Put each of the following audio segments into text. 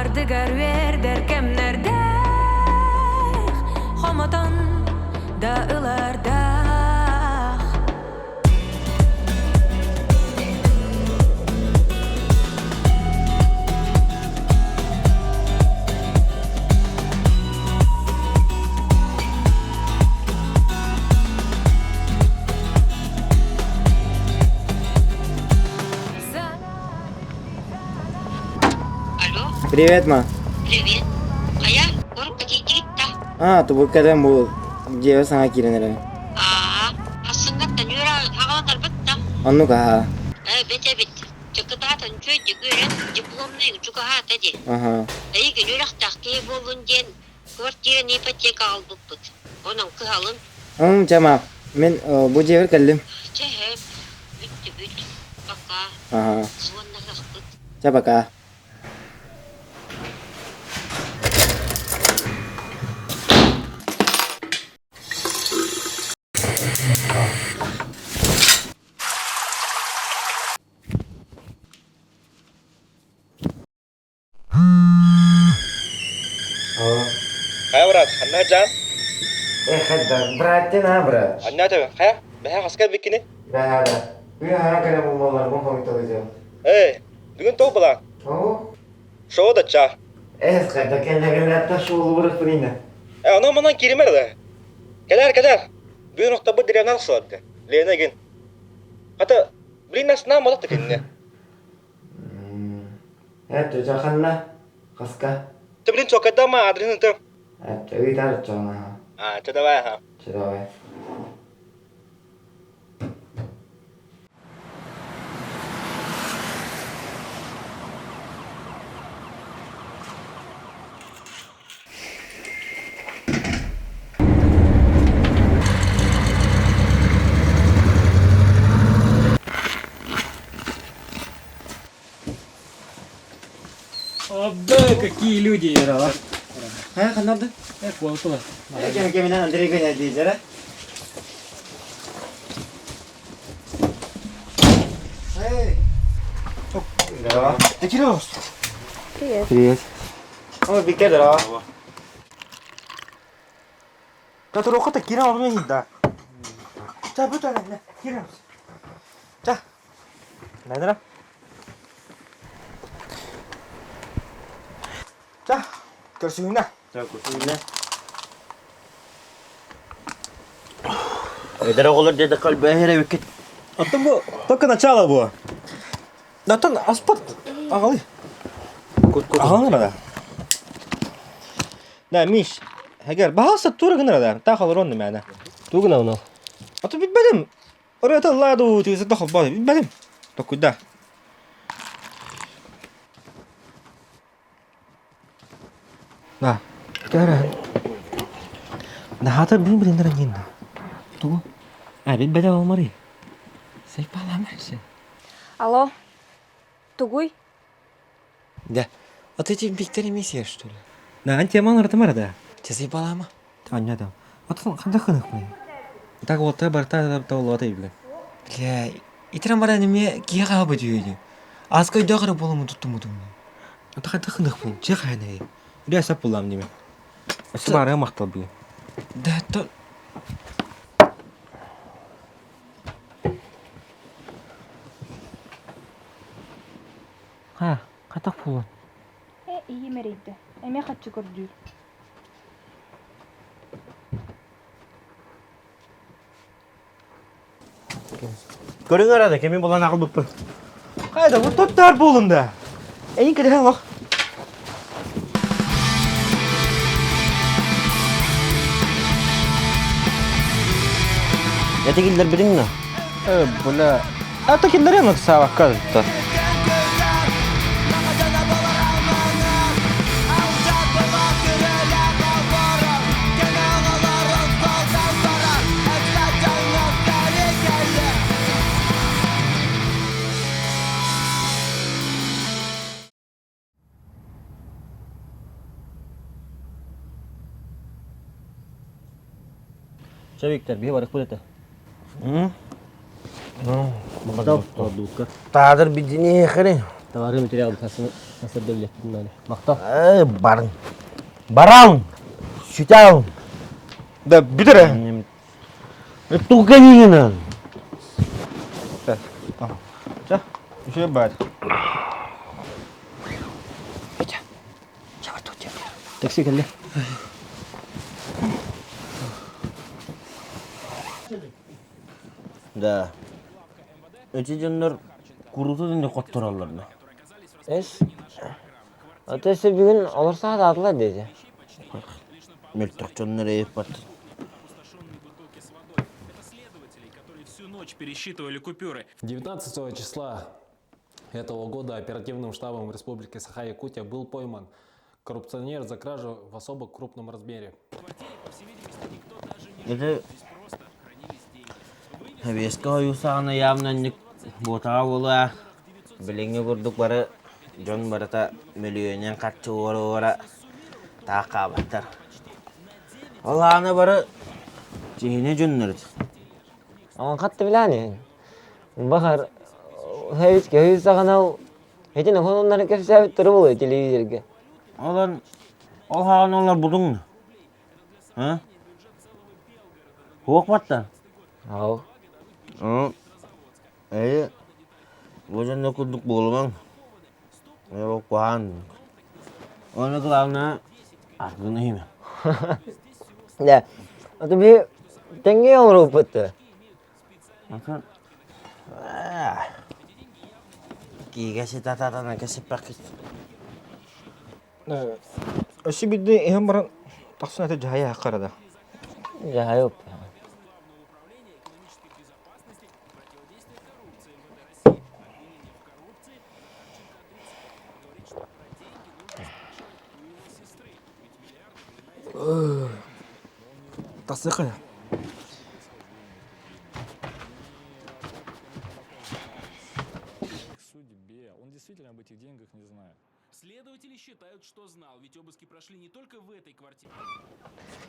Ардыгар үөрдэр кэмнэрдээх, хомотон да ылардаах. Алло. Привет, ма. Привет. Хайа, урукка тиийдигит да? А, тубуккадан бу дьиэбэ саҥа киирэн эрэ. Аа, ассыҥҥаттан үөрэ аҕалан да? Оннук аһаа. Ээ, бэт эбит. Чыкытаатан үчүгэйдик үөрэн, дипломнай чугаһаата дии. Аха. Эйигин үөрэхтээх киһи буоллун диэн квартираны ипотека аҕалбыппыт. Онон кыһалын. Чэ, ма, мин бу дьиэбэр кэллим. Чэ, һэп, бүттүбүт. Пока. Аха. Суоннаһыахпыт. Чэ, пока. Хайа брат, ханна дьаан? Э, браттен а, брат. Анна төбө, хайа, бэһэ хаска биккини? Бэһэ, бэһэ кэлэ булмаларбын хомуталыдьам. Э, бүгүн тоҕ булаан? О? Шоу да ча. Э, хайда кэллэ шоу бырах Э, оно манан киример да. Кэлэр, кэлэр. Бүгүн охтобут деревнан сылады. Лена гин. Хата, блин, нас нам молот кинне. Э, ханна? Хаска? Ты, блин, чокадама адресин ты. Э, ыйтар чоңа. А, что давай, ага. Че давай. О, какие люди, Ярала. Э, ханнарды? Э, куалтыла. Э, кем кеминен Андрей Геня дейдер, Эй! Здорово. Ты Кирилл? Привет. Привет. О, Виктор, здорово. Татуровка-то Кирилл умеет, да. Ча, будь она, Кирилл. Ча. Наверное. Ча, көрсүгүнэ. Ча, көрсүгүнэ. Эдэр оҕолор дьэ кэлбэһэр эбиккит. Оттон бу только начало бу. Оттон аспат аҕалый. Аҕалын да. Да, Миш, эгер баһалса тура гынар да, таах олорон мээнэ. Тугу гынабын ол? Ото билбэтим. Ырыата ыллаа дуу, тыыса да холбоо билбэтим. Токуйда. Да. Кара. Наһаата бин билиннэр аньыын да. Тугу? А, билбэтэ олмари. Сайпаламайсы. Алло, тугуй? Да. А ты этим Виктор Мессия, что ли? Да, антиаман ырытымар да. Чэ сайпалаама. Аня там. Отон ханда хыныкпын. Так вот барта таулата биле. Бля, итирэн баран эмиэ киһи хаһа түһүө Ааска өйдөөх эрэ буоламмын туттуммутум дии. Ата ханда хыныкпын. Че хайнай. Үрэ сап булам диме. Өссө баарыга махтал бии. Да, то... Ха, хатах булан. Э, ийэм эрэйдэ. Эмиэ хаччы көрдүүр. Көрүҥ арада кими булан аҕалбыппын. Хайда, бу тоттар буолун да. Эйин кэтэһэн олох. Эти киллэрбитиҥ да? Э, бля. А то киллэриэм саабакка да. Чэ, Виктор, биһи барык этэ. Таадыр бидини хери. Товары материалы сасырда билэппин наада. Махтал. Э, барың. Бараң! Сүтәң! Да бүтэр ээ. Тугга диигинэн? Чэ, үчүгэй баар. Такси кэллэ. Да. Эти дьоннор куруутун инде хоттороллор да. Эс. Ата өссө бүгүн олорсо сатаатылар диэтэ. Мөлтөх дьоннор эйиппат. Всю ночь пересчитывали купюры. 19 числа этого года оперативным штабом Республики Саха-Якутия был пойман коррупционер за кражу в особо крупном размере. Это Сэбиэскэ хойуу саҕана явно инник буотаҕа буолуо билиҥҥи курдук бары дьон барыта мөлүйүөнүнэн харчы уора-уора таах хаалбаттар. Ол аана бары чиһини дьоннорут. Хатты билээни. Бахар хэвис көһүү саҕана итин оннары кэпсээбиттэрэ буолуо телевизорга. Олор ол хаҕана олор будуҥ А? Суох батта? Ау. Ээ, бу дьонно курдук буолумаҥ. Ээ, куһаҕан. Уонна главное, аргыны иһимэ. Да. А то би тэҥҥэ оҥорууппут. Атын киигэ ситататана кэсиппэккит. Өссө биирдэ иһэн баран тахсан этэ дьаһайа харада. Дьаһайып. Тасыха. Судьбе. Он действительно об этих деньгах не знает. Следователи считают, что знал, ведь обыски прошли не только в этой квартире.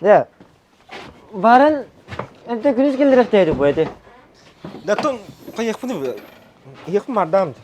Да. Баран это күнүс келлерехтээри бу эти. Да тон хайыахпын иһиэхпин баардаам.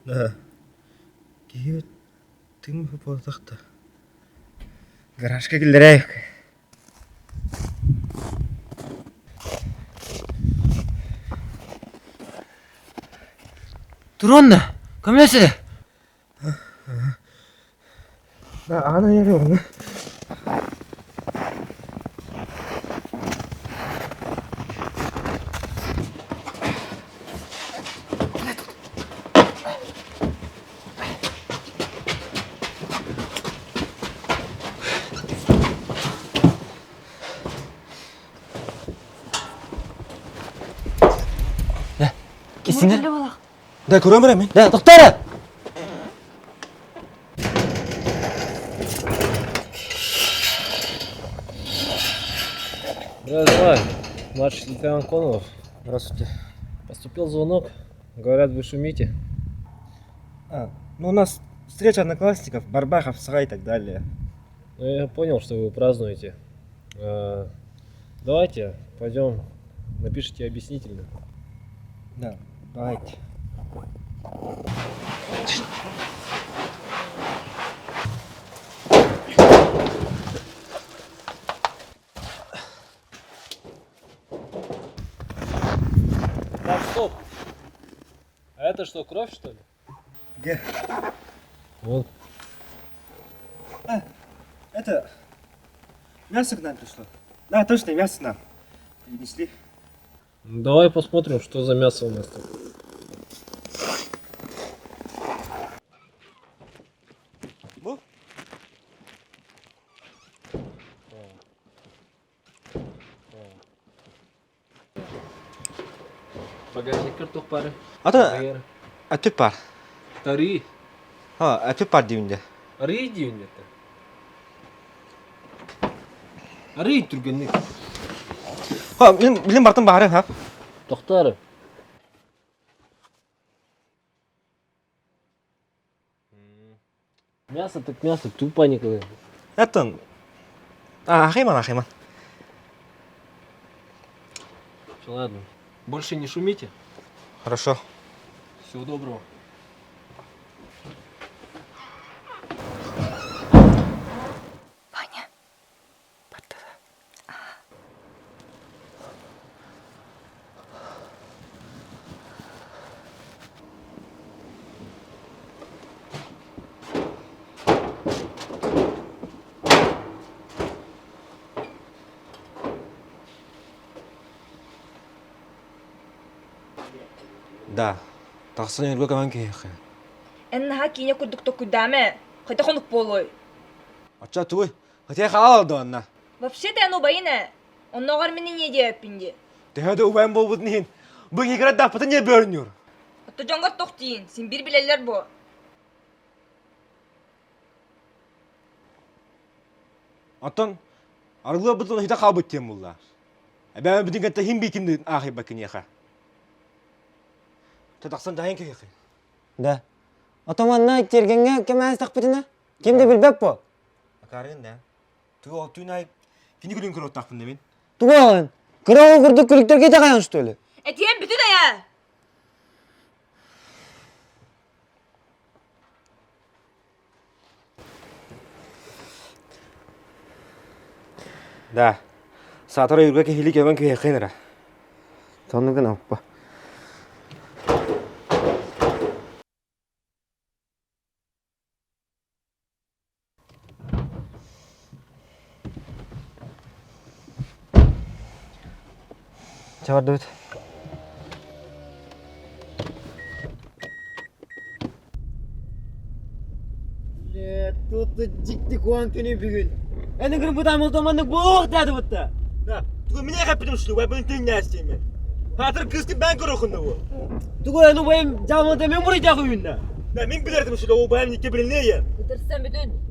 Да. Киһи тыын буолтахта. Гаражка киллэрээйик. Туруонна, көмөлөс эрэ. Да, аана яры оны. Кисиңер. Да, көрөм эрэ мин. Да, тоқтар. Здравствуй, младший лейтенант Кононов. Здравствуйте. Поступил звонок. Говорят, вы шумите. А, ну у нас встреча одноклассников, Барбахов, Сага и так далее. Ну, я понял, что вы празднуете. А, давайте пойдем, напишите объяснительно. Да, давайте. Так, стоп! А это что, кровь, что ли? Где? Вот. А, это мясо к нам пришло. Да, точно, мясо нам. Принесли. Ну, давай посмотрим, что за мясо у нас тут. Бу? Багажниккар туох баарый? Ата, өттүк бар. Арыы. Ha, өттүк бар диибин дии. Арыы диибин это. Арыы түргэнник. Ha, мин билим бартын баары, ha. Тохтоо Мясо так мясо, тупо никогда. Оттон аахайман, аахайман. Все, ладно. Больше не шумите. Хорошо. Всего доброго. Ваня. Да. Тахсан өргө көмөн киһиэхэ. Эн наһаа киинэ курдук токуйдаама. Хайдах оннук буолуой? Оччо тугуй? Хотя халал да Вообще-то эн убайын ээ. Оннооҕор мин инньэ диэбиппин дии. Төһө да убайым буолбутун иһин, бу игра даппытын не бөрнүр. Отто дьоҥҥор туох диин, син биир билэллэр буо. Оттон арылыабытын ыһыта хаалбыт диэн булла. Эбээм бүтүн кытта хим биитин аахайба киниэхэ. Тахсан дайын киһиэхэ. Да. Ото манна тиэргэҥҥэ кэмээстэхпитинэ ким да билбэт буо. Акаарыгын да. Тугу ол түүн аайы кини күлүн көрүөхтаахпын да мин. Тугу аҕын? Кыра оҕо курдук күлүктэргэ итэҕэйэҕин что ли? Этиэм бүтүн айа! Да. Саатар ойуурга киһилии көмөн киһиэххин эрэ. Соннук гына оппа. Чэ бардыбыт. Тут дьикти куан күнү бүгүн. Эн ыгырын бытаамыл маннык буолуох даа Да, тугу мине хаппытым шлю, бен тиҥнээстиме. Хатыр кысты бен көрөхүннэ бу. Тугу эн убайым жаамылда мен буруйдаах үйүннэ. Да, мин билэрдим шлю, убайым никке билиннее. Ытырсан бүтүн.